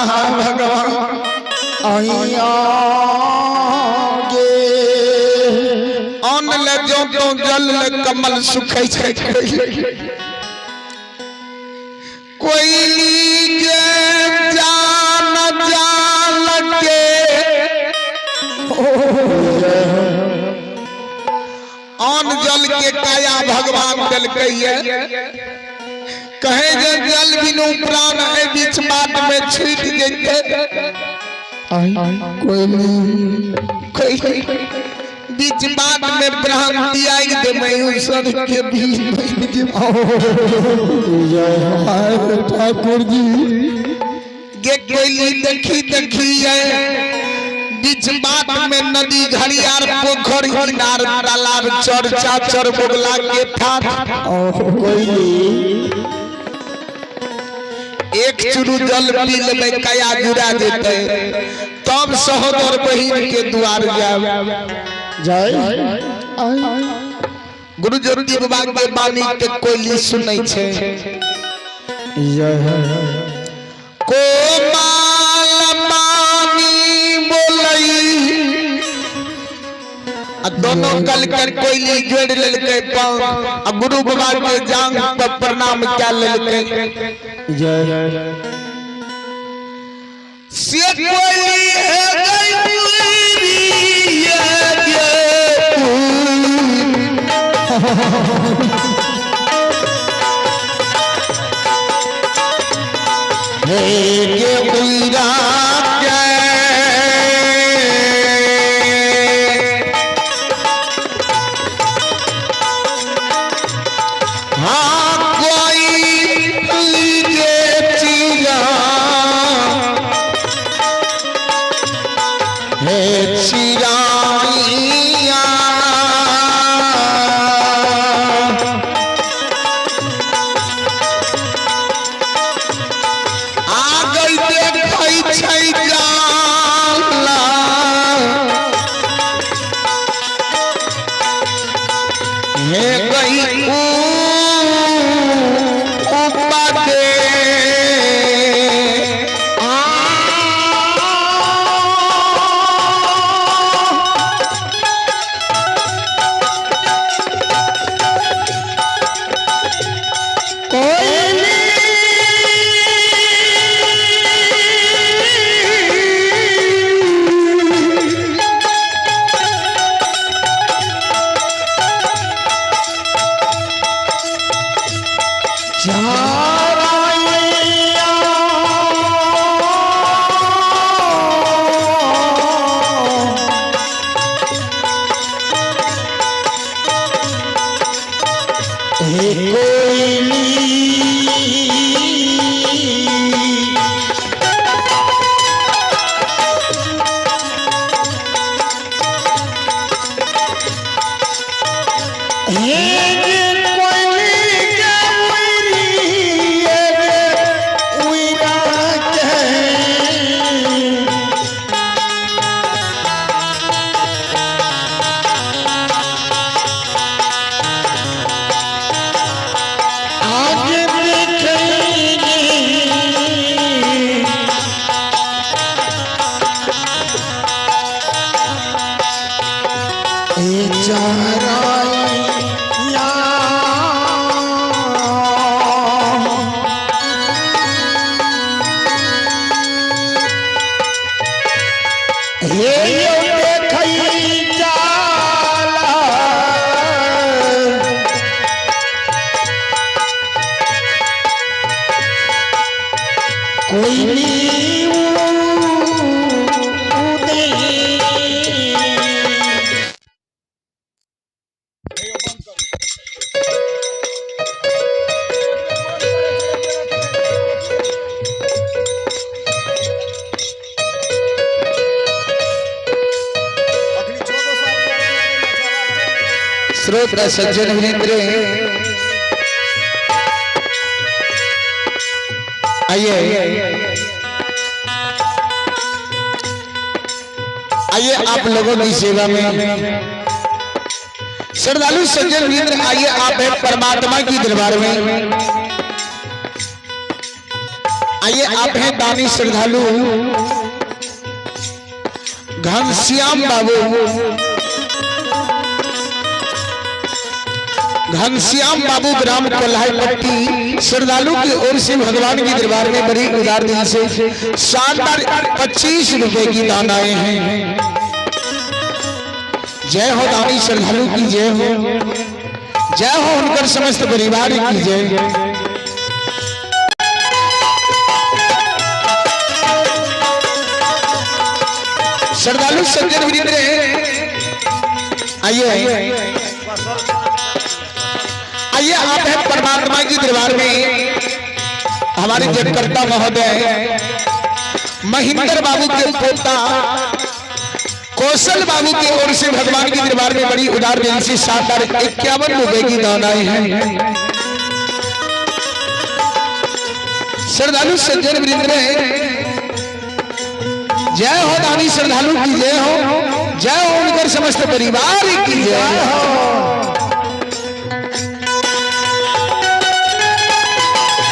हाँ भगवान आगे अन्न ले जो तो जल ले कमल सुखै छै कोयली के जान जाल के अन्न जल के काया भगवान देलकै ये कहे जे जल बिनु प्राण एहि बीच बाट में छूट जेतै। कोयली कोई बीच बाट में प्राण त्याग देबै सर के भी। जय ठाकुर जी। गे कोयली देखी देखी है बीच बाट में नदी घड़ियार पोखर इनार तालाब चर चाचर बोगला के ठाठ। कोयली एक चुरू जल पी लेबै काया जुड़ा जेतै तब सहोदर बहिन के द्वार जाब। जय गुरु ज्योति बाबा के वाणी के कोयली सुनै छै। जय कोमाल बानी बोलई आ दोनों कल कर कोयली जोड़ लेलकै पाँव आ गुरु बाबा के जांग पर प्रणाम क्या लेलकै। जय से कोयली है गई पूरी ये गे। हे गे उइरा के हाँ कोई लीजे चिरा हे चिराइया आ गई देखै छै जाला हे गई उपदे। कोयली हे कोयली हे कोयली के उइरी रे उइरा के। आगे देखेंगे ए चराइया। हे यो देखई जाला कोयली उदे। श्रोता सज्जन वृंद, आइए आइए आप लोगों की सेवा में श्रद्धालु सज्जन वृंद, आइए आप है परमात्मा की दरबार में। आइए आप हैं दानी श्रद्धालु घनश्याम बाबू, घनश्याम बाबू ग्राम कोल्हाईपट्टी श्रद्धालु की ओर से भगवान के दरबार में बड़ी उदार दिल से शानदार 25 रुपए की दान आए हैं। जय हो दानी श्रद्धालु की जय हो, जय हो उनकर समस्त परिवार की जय। श्रद्धालु सज्जन वृंद, आइए आइए आप हैं परमात्मा की दरबार में हमारे जगकर्ता महोदय महेंद्र बाबू के पोता कौशल बाबू की ओर से भगवान के दरबार में बड़ी उदार दिल से 751 रुपए की दान आए हैं। श्रद्धालु सज्जन वृंद, जय हो दानी श्रद्धालु की जय हो, जय हो उनकर समस्त परिवार की जय हो।